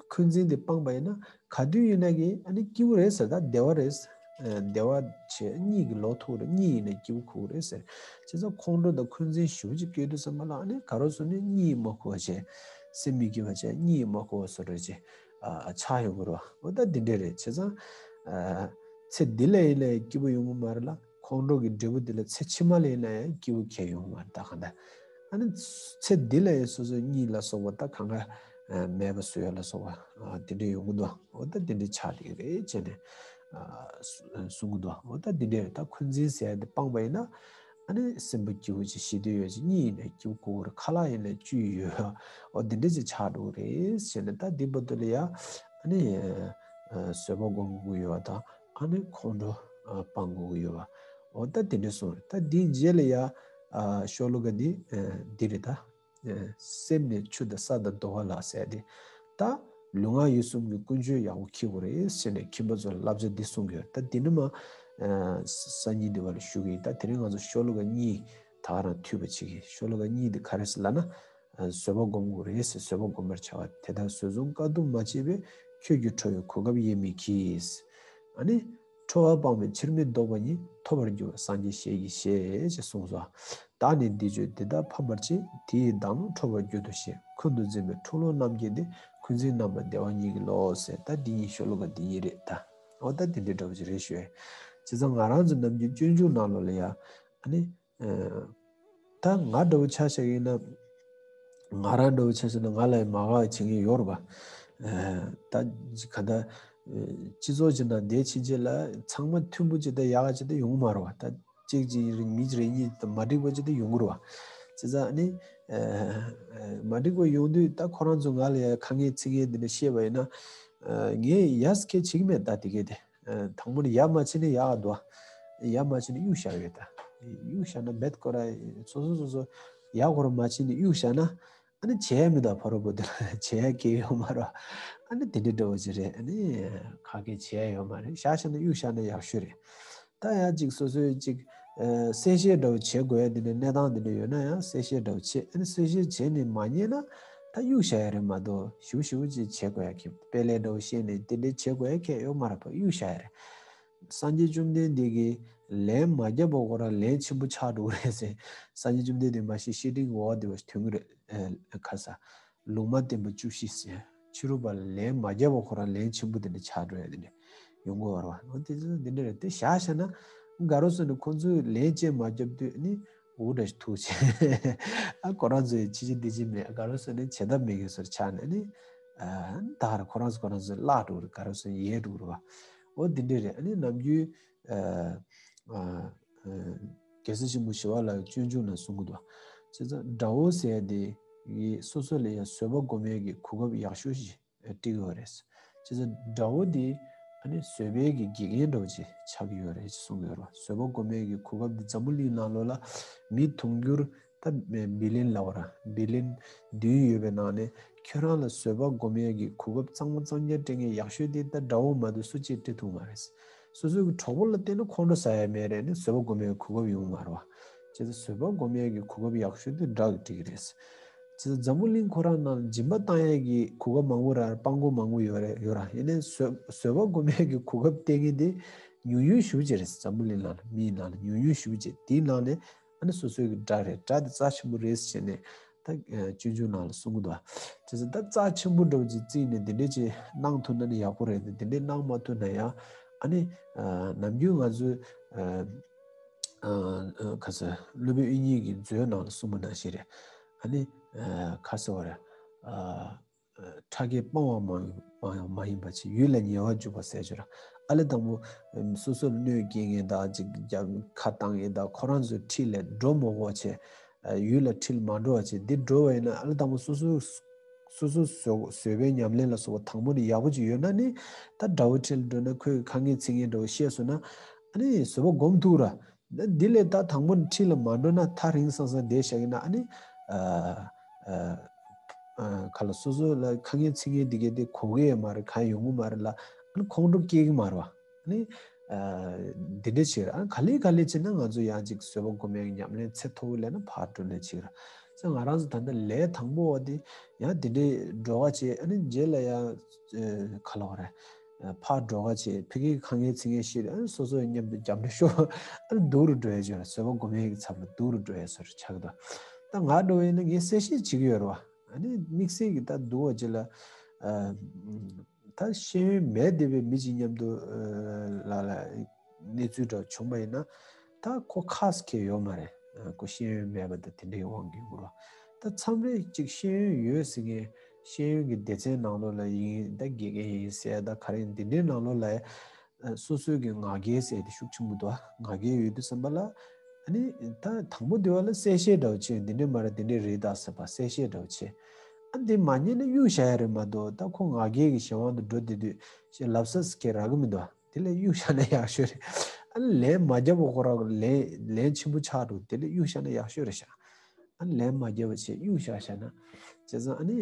འཁོན་འཛིན་དེ་སྤངས་པ་ཡིན་ན་ག་དུས་ཡིན་ན་གི་ཨ་ནི་སྐྱིད་པོ་རེད་ཟེར། ད་བདེ་བ་རེད་ཟེར། བདེ་བ་བྱས་གཉིད་ཀྱི་ལོག་ཐུབ་རེད། གཉིད་ཡིན་ན་སྐྱིད་པོ་ཁུག་རེད་ཟེར། བྱས་ཙང་ཁོང་ཁྲོ་དང་འཁོན་འཛིན་ཞེ་པོ་ཅིག་སྐྱེ་དུས་ཙམ་པ་ལ་ཨ་ནི་ག་རེ་ཟེར་ན་གཉིད་མ་ཁུག་པ་བྱས། སེམས་མི་སྐྱིད་པ་བྱས། གཉིད་མ་ཁུག་པ་བཟོ་འདྲ་ཅིག་ཆགས་ཡོང་གི་རེད་བ། འོ་ད་འདི་འདྲ་རེད། བྱས་ཙང་ཚེ་འདི་ལ་ཡིན་ན་ཡང་སྐྱིད་པོ་ཡོང་གི་མ་རེད་ལ། ཁོང་ཁྲོ་གི་འབྲས་བུ་དེ་ལ་ཚེ་ཕྱི་མ་ལ་ཡིན་ན་ཡང་སྐྱིད་པོ་ཁྱོན་ཡོང་མ་རེད། ད་གང་ལྟར་ཨ་ནི་ཚེ་འདི་ལ་ཡང་སོ་སོའི་གཉིད་ལ་སོགས་པ་ད་གང་ག་མེད་པ་བཟོ་ཡ་ལ་སོགས་པ་དེ་འདྲ་ཡོང་གི་འདུག་འོ་ད་དེ་འདྲ་ཆགས་བསྡད་ཀྱི་རེད་བྱས་ནས་གསུང་གི་འདུག་འོ་ད་དེ་འདྲ་རེད། ད་འཁོན་འཛིན་ཟེར་ཡ་དེ་སྤངས་པ་ཡིན་ན་ཨ་ནི་སེམས་པ་སྐྱིད་པོ་ཅིག་ཞི་བདེ་ཡོད་ཅིག་གཉིད་ཡིན་ན་སྐྱིད་པོ་ཁུག་རེད། ཁ་ལག་ཡིན་ན་བཅུད་ཡོད། འོ་དེ་འདྲ་ཅིག་ཆགས་འགྲོ་གི་རེད་བྱས་ནས་ད་འདི་བར་དུ་ལ་ཡ་ཨ་ནི་བཟོད་པ་སྒོམ་དགོས་ཡོད་པ་དང་། ཨ་ནི་ཁོང་ཁྲོ་སྤང་དགོས་ཀྱི་ཡོད་པ། འོ་ད་དེ་འདྲ་གསུངས་རེད། ད་འདིའི་རྗེས་ལ་ཡ་ཤོ་ལོ་ཀ་འདི་འདི་རེད་ད། སེམས་ནི་ཆུ་དང་ས་དང་རྡོ་བ་ལ་ཟེར་ཏེ། ད་ལུས་ངག་ཡིད་གསུམ་གྱི་ཀུན་སྤྱོད་ཡག་པོ་འཁྱེར་དགོས་རེད་ཟེར་ནས་ཁྱིམ་པ་ཚོ་ལ་བསླབ་བྱ་འདི་གསུང་གི་ཡོད། ད་འདི་ནི་མ་སང་ཉིན་འདི་བ་ལ་ཞུ་གི་ཡིན། ད་དེ་རིང་ང་ཚོ་ཤོ་ལོ་ཀ་གཉིས་ད་ག་རང་མཐུད་པ་བྱེད་ཀྱི། ཤོ་ལོ་ཀ་གཉིས་འདི་ག་རེ་ཟེར་ལབ་ན། བཟོད་པ་སྒོམ་དགོས་རེད་ཟེར། བཟོད་པ་སྒོམ་པར་བྱ་བ་དེ་དག་བཟོད་མཚུངས་དཀའ་ཐུབ་མ་བྱས་པས། ཁྱོད་ཀྱི་ཁྲོ་བའི་གོ་སྐབས་དབྱེ་མི་གིས། ཨ་ནི་ཁྲོ་བ་སྤངས་པས་ཕྱིར་མི་ལྡོག་པ་ཉིད། ཐོབ་པར་འགྱུར་བ་སངས་རྒྱས་ཞལ་གྱིས་བཞེས། ཅེས་གསུངས་སོ། བདག་ནི་འདི་སྤྱོད་འདི་དག་ཕམ་པར་བྱེད། དེ་ཡི་བདག་ཉིད་འཕྲོག་པར་འགྱུར་དུ་ཞེས། འཁོན་དུ་འཛིན་པའི་འཁྲུག་ལོ་རྣམས་སྐྱེས་ཏེ། འཁོན་འཛིན་རྣམ་པར་བདེ་བ་ཉིད་ཀྱི་བློ་ཟེར། ད་འདི་གཉིས་ཤོ་ལོ་ཀ་འདི་གཉིས་རེད་ད། འོ་ད་འདི་འདྲའི་འདྲ་བོ་ཅིག་རེད་ཞུ་ཡ། བྱས་ཙང་ང་རང་ཚོ་ནམ་རྒྱུན་སྤྱོད་འཇུག་ནང་ལོགས་ལ་ཡ་ཨ་ནི། ད་ང་འདྲ་བོ་ཆ་བཞག་ཡིན་ན། ང་རང་འདྲ་བོ་ཆ་བཞག་ན་ང་ལ་ཡང་མ་དགའ་བ་བྱེད་མཁན་ཡོད་རེད་པ། ད་ག་ད་སྤྱི་ཚོགས་ཀྱི་ནང་བསྡད་ཕྱིན་ཆད་ལ་ཚང་མ་མཐུན་པོ་ཅིག་དང་ཡག་ག་ཅིག་ད་ཡོང་གི་མ་རེད་པ། ད་གཅིག་གཅིག་རེ་མི་རེ་གཉིས་དང་མ་འགྲིག་པ་ཅིག་ད་ཡོང་གི་རེད་པ། བྱས་ཙང་ཨ་ནི་མ་འགྲིག་པ་ཡོང་དུས་ད་ཁོ་རང་ཚོ་ང་ལ་ཡང་ཁ་ངན་ཚིག་ངན་འདི་འདྲ་བཤད་པ་ཡིན་ན། ངས་ཡ་སྐད་བྱེད་ཀྱི་མེད་ད་དེ་གས་དེ། དང་པོ་ནི་ཡ་མ་བྱས་ན་ཡག་ག་འདུག་ཡ་མ་བྱས་ན་གཡུག་བཞག་ཡོད་ད། གཡུག་བཞག་ན་མེད་ཁོ་ར་སོ་སོ་སོ་སོ་ཡ་ཁོ་ར་མ་བྱས་ན་གཡུག་བཞག་ན། ཨ་ནི་བྱས་མི་ད་ཕ་རོ་པོ་དེ་ལ་བྱས་གལ་ཡོད་མ་རེད། ཨ་ནི་དེ་འདྲ་འདྲ་བོ་ཅིག་རེད། ཨ་ནི་ཁ་སྐད་བྱས་ཡོད་མ་རེད། བཞག་བཞག་ན་གཡུག་བཞག་ན་ཡག་ཤོས་རེད། ད་ཡང་ཅིག་སོ་སོའི་ཅིག་གསལ་བཤད་འདྲ་བོ་བྱེད་དགོས་ཡ་དེ་འདྲ་གནས་སྟངས་དེ་འདྲ་ཡོད་ན་ཡང་གསལ་བཤད་འདྲ་བོ་བྱེད། ཨ་ནི་གསལ་བཤད་བྱས་ནས་མ་ཉན་ན་ད་གཡུག་བཞག་ཡ་རེད་མ་གཏོགས་ཞིབ་ཞིབ་ཅིག་བྱེད་དགོས་ཡ་ཁྱེད་དཔེ་ལས་འདྲ་བོ་བཤད་ནས་དེ་འདྲ་བྱེད་དགོས་ཡ་ཁྱེད་ཡོད་མ་རེད་པ། གཡུག་བཞག་ཡ་རེད། སངས་རྒྱས་བཅོམ་ལྡན་འདས་ཀྱིས་ལན་མ་བརྒྱབ་པ་ཁོ་རང་ལན་ཆེན་པོ་ཆགས་འགྲོ་གི་རེད་ཟེར། སངས་རྒྱས་བཅོམ་ལྡན་འདས་མ་གཞི་བཤེས་སྤྲིང་གི་འོག་དེ་བ་ཐོན་གི་རེད། ཁ་ས། ལུང་མ་བསྟན་པ་བཅུ་བཞི་ཟེར། ཕྱི་རུ་བ་ལན་མ་བརྒྱབ་པ་ཁོ་རང་ལན་ཆེན་པོ་དེ་འདྲ་ཆགས་འགྲོ་ཡ་དེ་འདྲ་ཡོང་གི་ཡོད་རེད་པ། འོ་དེ་ཚོ་འདི་འདྲ་རེད། དེ་བཞག་བཞག་ན་དགའ་རོགས་ཚོ་ནི་ཁོང་ཚོས་ལན་གཅིག་མ་བརྒྱབ་དུས་ནི་འུ་འདྲ་ཞིག་ཐུག་བྱས། ཨ་ཁོ་རང་ཚོས་ཅི་བྱེད་འདི་བྱེད་མེད། དགའ་རོགས་ཚོ་ནི་བྱེད་ཐབས་མེད་མཁན་ཚོར་ཆགས་ནས་ནི། ཨ་ད་ར་ཁོ་རང་ཚོ་ཁོ་རང་ཚོས་བརླག་འགྲོ་གི་རེད། དགའ་རོགས་ཚོ་ཡལ་འགྲོ་གི་རེད་པ། འོ་འདི་འདྲ་རེད། ཨ་ནི་ནམ་རྒྱུན་ཨ་ཨ་རྒྱལ་སྲས་ཆེན་པོ་ཞི་བ་ལྷ་ཡི་སྤྱོད་འཇུག་ནང་གསུང་གི་འདུག་བྱས་ཙང་དགྲ་བོ་ཟེར་ཡ་དེ་ཡི་སོ་སོ་ལ་ཡང་བཟོད་པ་སྒོམ་ཡས་ཀྱི་གོ་སྐབས་ཡག་ཤོས་ཤིག་སྤྲད་ཀྱི་ཡོད་རེད། བྱས་ཙང་དགྲ་བོ་དེ་ཨ་ནི་བཟོད་པའི་གི་དགེ་རྒན་འདྲ་བོ་ཅིག་ཆགས་ཀྱི་ཡོད་རེད་ཅེས་གསུང་གི་ཡོད་རེད། བཟོད་པ་སྒོམ་ཡས་ཀྱི་གོ་སྐབས་འདི་འཛམ་བུ་གླིང་ནང་ལོགས་ལ་མི་དུང་ཕྱུར་ ད་བི་ལིན་ལབ་པ་ར། བི་ལིན་བདུན་ཡོད་པའི་ནང་ནས་ཁྱོད་རང་ལ་བཟོད་པ་སྒོམ་ཡས་ཀྱི་གོ་སྐབས་གཙང་མ་གཙང་རྐྱང་སྤྲད་མཁན་ཡག་ཤོས་དེ་ད་དགྲ་བོ་མ་གཏོགས་སུ་གཅིག་སྤྲད་ཐུབ་མ་རེད། སོ་སོའི་གི་གྲོགས་པོ་ལ་བརྟེན་ན་ཁོང་ཁྲོ་ཟ་ཡས་མེད་རེད་ནི་བཟོད་པ་སྒོམ་ཡས་གོ་སྐབས་ཡོང་མ་རེད་བ། བྱས་ཙང་བཟོད་པ་སྒོམ་ཡས་ཀྱི་གོ་སྐབས་ཡག་ཤོས་དེ་དགྲ་གིས་སྤྲད་ཀྱི་རེད། བྱས་ཙང་འཛམ་བུ་གླིང་ཁོ་རང་ནང་ལ་སྦྱིན་པ་བཏང་ཡས་ཀྱི་གོ་སྐབས་མང་པོ་ར་སྤྲད་མཁན་མང་པོ་ཡོད་རེད་ཡོད་ར། ཡིན་ནའི་བཟོད་བཟོད་པ་སྒོམ་ཡས་ཀྱི་གོ་སྐབས་སྤྲད་མཁན་དེ་ཉུང་ཉུང་ཞེ་པོ་ཅིག་རེད། འཛམ་བུ་གླིང་ནང་ལ་མིའི་ནང་ལ་ཉུང་ཉུང་ཞེ་པོ་ཅིག་དེའི་ནང་ནས་ཨ་ནི་སོ་སོའི་གི་དགྲ་རེད། དགྲ་དེ་རྩ་ཆེན་པོ་རེད་ཟེར་ནས་ད་ཨ་སྤྱོད་འཇུག་ནང་ལ་གསུང་གི་འདུག་བ། བྱས་ཙང་ད་རྩ་ཆེན་པོ་འདྲ་བོ་ཅིག་བརྩིས་ནས་དེ་འདྲས་ཅིག་གནང་ཐུབ་ན་ནི་ཡག་པོ་རེད། དེ་དེ་འདྲས་གནང་མ་ཐུབ་ན་ཡང་ཨ་ནི་ཨ་ནམ་རྒྱུན་ང་ཚོའི་ཨ་ཨ་ཨ་ག་ས་སློབ་དཔོན་དབྱིག་གཉེན་གྱི་མཛོད་ནང་ལ་གསུངས་པ་ནང་བཞིན་རེད། ཨ་ནི་ཨ་ག་ས་བ་རེད། ཨ་ཁྲག་གིས་སྤང་བ་མ་མ་མ་ཡིན་པ་བྱས། ཡུལ་ལ་ཉེ་བར་འཇུག་པ་ཟེར་རྒྱུ་ར། ཨ་ལས་དང་པོ་སོ་སོར་གནོད་སྐྱེལ་མཁན་དང་ཅིག་རྒྱབ་ཁ་བཏང་མཁན་དང་ཁོ་རང་ཚོའི་འཁྲིས་ལས་འགྲོ་མི་དགོས་བྱས། ཡུལ་ལ་འཁྲིས་ལ་མ་འགྲོ་བ་བྱས། འདི་འགྲོ་བ་ཡིན་ན་ཨ་ལས་དང་པོ་སོ་སོ་སོ་སོ་བཟོད་བཟོད་པའི་ཉམས་ལེན་ལ་སོགས་པ་དང་པོ་ནས་ཡག་པོ་ཅིག་ཡོད་ན་ནི། ད་དགྲ་བོའི་འཁྲིས་ལ་འགྲོ་ན་ཁོས་ཁ་ངན་ཚིག་ངན་འདྲ་བོ་བཤད་སོང་ན་ཨ་ནི་བཟོད་པ་སྒོམ་ཐུབ་ར། ད་འདི་ལས་ད་དང་པོ་ནས་འཁྲིས་ལ་མ་འགྲོ་ན་ཐག་རིང་སང་སང་བསྡད་བཞག་གི་ན་ཨ་ནི་ཨ་ཨ་ཨ་ག་ལ་སོ་སོ་ལ་ཁ་ངན་ཚིག་ངན་འདི་གས་དེ་གོ་གི་ཡོད་མ་རེད། གང་ཡོང་གི་མ་རེད་ལ། ཨ་ནི་ཁོང་ཁྲོ་སྐྱེ་གི་མ་རེད་བ། ཨ་ནི་ཨ་འདི་འདྲ་བྱེད་ར། ཨ་ག་ལེ་ག་ལེ་བྱས་ན་ང་ཚོ་ཡང་ཅིག་བཟོད་པ་སྒོམ་ཡག་ཉམས་ལེན་ཚད་མཐོ་བོ་ལས་ན་ཕར་འགྲོ་ལས་བྱེད་ར། ས་ང་རང་ཚོ་ད་ལྟ་ལས་དང་པོ་བ་དེ་ཡང་དེ་འདྲའི་འགྲོ་ག་བྱེད། ཨ་ནི་རྗེས་ལ་ཡང་ཨ་ག་ལ་བ་རེད། ཕར་འགྲོ་ག་བྱེད། ཕ་གིའི་ཁ་ངན་ཚིག་ངན་བཤད་རེད། ཨ་ནི་སོ་སོའི་མཉམ་དུ་རྒྱབ་འདྲེ་ཤོར། ཨ་ནི་སྡུག་རུ་འགྲོ་ཡ་ཅིག་རེད། བཟོད་པ་སྒོམ་ཡས་ཀྱི་ཚབ་ལ་སྡུག་རུ་འགྲོ་ཡ་སོ་རུ་ཆགས་འདུག་ད་ང་འགྲོ་བ་ཡིན་ན་ངས་གསལ་བཤད་བྱེད་ཀྱི་ཡོད་རེད་བ། ཨ་ནི་དམིགས་བསལ་གྱི་ད་སྡུག་བ་ཅིག་ལ་ཨ་ད་ཤེས་ཡོན་མེད་བསྡད་པའི་མི་གཅིག་མཉམ་དུ་ཨ་ལ་ལ་གནས་ཚུལ་འདྲ་བྱུང་བ་ཡིན་ན་ད་ཁོ་ཁ་སྐད་ཡོད་མ་རེད། ཨ་ཁོ་ཤེས་ཡོན་མེད་པ་དང་དེ་འདྲའི་དབང་གིས་ཡོང་གི་རེད་བ། ད་མཚམས་རེ་ཅིག་ཤེས་ཡོན་ཡོད་ཟེར་མཁན། ཤེས་ཡོན་གྱི་སྡེ་ཚན་ནང་ལོགས་ལ་ཡིན། ད་དགེ་རྒན་ཡིན་ཟེར། ད་ག་རེ་ཡིན། འདི་འདྲའི་ནང་ལོགས་ལ་ཨ་སོ་སོའི་གི་ང་རྒྱལ་ཟེར་དེ་ཤུགས་ཆེན་པོ་འདུག་ང་རྒྱལ་ཡོད་དུས་ཙམ་པ་ལ་ཨ་ནི་ད་དང་པོ་དེ་བ་ལ་གསལ་བཤད་འདྲ་བོ་བྱེད། འདི་འདྲ་མ་རེད། འདི་འདྲ་རེད་ད་ཟེར་བ་གསལ་བཤད་འདྲ་བོ་བྱེད། ཨ་འདི་མ་ཉན་ན་གཡུག་བཞག་ཡ་རེད་མ་གཏོགས། ད་ཁོ་ང་རྒྱལ་གྱི་གཞན་དབང་དུ་འགྲོ་བསྡད་དུས་ལབ་ས་ཟེར་མཁན་རག་གི་མི་འདུག་དེ་ལས་གཡུག་བཞག་ན་ཡག་ཤོས་རེད། ཨ་ལན་མ་རྒྱབ་པ་ཁོ་རང་ལན་ལན་ཆེན་པོ་ཆགས་འགྲོ། དེ་ལས་གཡུག་བཞག་ན་ཡག་ཤོས་རེད་ཤག་ཨ་ལན་མ་རྒྱབ་པ་བྱས་གཡུག་བཞག་བཞག་ན། བྱས་ཙང་ཨ་ནི་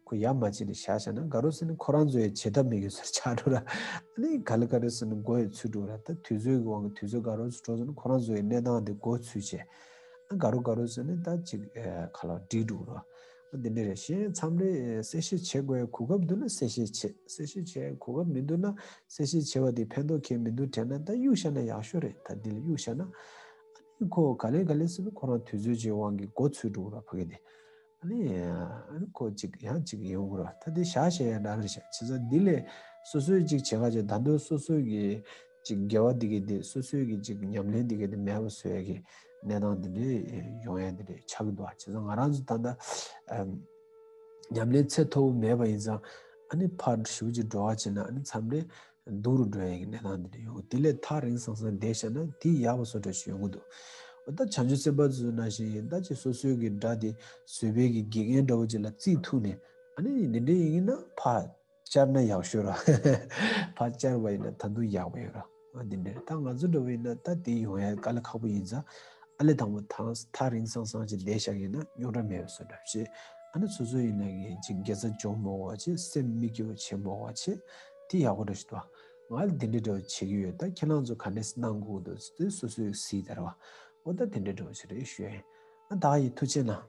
ཁོ་ཡ་མ་བྱས་ནས་བཞག་བཞག་ན་ག་རེ་ཟེར་ན་ཁོ་རང་ཚོ་ཡི་བྱེད་ཐབས་མེད་མཁན་ཚོར་ཆགས་འགྲོ་ར། ཨ་ནི་ག་ལེ་ག་རེ་ཟེར་ན་མགོ་ཡི་ཚུད་འགྲོ་ར། ད་དུས་ཚོད་ཀྱི་དབང་གིས་དུས་ཚོད་ག་རེ་ཟེར་འགྲོ་ཟེར་ན་ཁོ་རང་ཚོ་ཡི་གནས་སྟངས་དེ་མགོ་ཚུད་བྱས། ཨ་ག་རེ་ག་རེ་ཟེར་ན་ད་ཅིག་ཨ་ག་ལ་འགྲིག་འགྲོ་ར། འདི་འདྲ་རེད། གཞན་མཚམས་རེ་གསལ་བཤད་བྱེད་དགོས་གོ་སྐབས་འདུག་ན་གསལ་བཤད་བྱེད། གསལ་བཤད་བྱེད་གོ་སྐབས་མི་འདུག་ན་གསལ་བཤད་བྱེད་པ་དེ་ཕན་ཐོགས་ཁྱད་མི་འདུག་དྲན་ན་ད་གཡུག་བཞག་ན་ཡག་ཤོས་རེད། ད་འདི་ལ་གཡུག་བཞག་ན་ཨ་ནི་ཁོ་ག་ལེ་ག་ལེ་ཟེར་ན་ཁོ་རང་དུས་ཚོད་ཀྱི་དབང་གིས་མགོ་ཚོས་འགྲོ་གི་ར་ཕ་གི་དེ། ཨ་ནི་ཨ་ནི་ཁོ་ཅིག་ཡང་ཅིག་ཡོང་གི་ར། ད་དེ་བཞག་བཞག་ཡ་འདྲ་རེད་ཤག་བྱས་ཙང་འདི་ལས་སོ་སོའི་ཅིག་བྱེད་ཁ་ཅིག་ད་དུང་སོ་སོའི་གི་ཅིག་དགེ་བ་འདི་གི་འདི་སོ་སོའི་གི་ཅིག་ཉམས་ལེན་འདི་གི་འདི་མེད་པ་བཟོ་ཡ་གི་གནས་སྟངས་འདི་འདྲའི་ཡོང་ཡ་འདི་འདྲའི་ཆགས་ཀྱི་འདུག་བྱས་ཙང་ང་རང་ཚོ་ད་ལྟ་ཨམ་ཉམས་ལེན་ཚད་མཐོ་བོ་མེད་པ་ཡིན་ཙང་ཨ་ནི་ཕར་ཞེ་པོ་ཅིག་འགྲོ་བ་བྱས་ན་ཨ་ནི་མཚམས་རེ་སྡུག་རུ་འགྲོ་ཡ་གི་གནས་སྟངས་འདི་འདྲ་ཡོང་། དེ་ལས་ཐག་རིང་སང་སང་བསྡད་བཞག་ན་དེ་ཡག་པ་བཟོ་འདྲ་ཞིག་ཡོང་གི་འདུག་འོ་ད་བྱང་ཆུབ་སེམས་དཔའ་ཚོ་ནང་བཞིན་ད་ཅིག་སོ་སོའི་གི་དགྲ་དེ་བཟོད་པའི་གི་དགེ་རྒན་འདྲ་བོ་ཅིག་ལ་རྩིས་ཐུག་ནས་ཨ་ནི་འདི་འདྲ་ཡིན་ན་ཕར་བཅར་ན་ཡག་ཤོས་ར། ཕར་བཅར་བ་ཡིན་ན་ད་དུང་ཡག་པོ་ཡོད་ར། ཨ་འདི་འདྲ་ད་ང་ཚོ་འདྲ་བོ་ཡིན་ན་ད་དེ་ཡོང་ཡ་དཀའ་ལས་ཁག་པོ་ཡིན་ཙང་ཨ་ལས་དང་པོ་ཐག་ཐག་རིང་སང་སང་ཅིག་བསྡད་བཞག་ཡིན་ན་རྙོག་དྲ་མེད་པ་བཟོ་འདྲ་བྱེད། ཨ་ནི་སོ་སོ་ཡིན་ན་གི་ཅིག་དགེ་རྩ་སྦྱོང་མི་དགོས་པ་བྱེད། སེམས་མི་སྐྱིད་པ་བྱེད་མི་དགོས་པ་བྱེད། དེ་ཡག་པོ་འདྲ་ཞིག་འདུག་ང་ལ་དེ་འདྲ་འདྲ་བོ་བྱེད་ཀྱི་ཡོད། ད་ཁྱེད་རང་ཚོ་ག་འདྲས་གནང་དགོས་འདུག་དེ་སོ་སོས་གཟིགས་དར་བ། འོ་ད་དེ་འདྲ་འདྲ་བོ་བྱེད་རེད་ཞུ་ཡ་ཡིན། ཨ་ད་ཡི་ཐུགས་རྗེ་གནང་།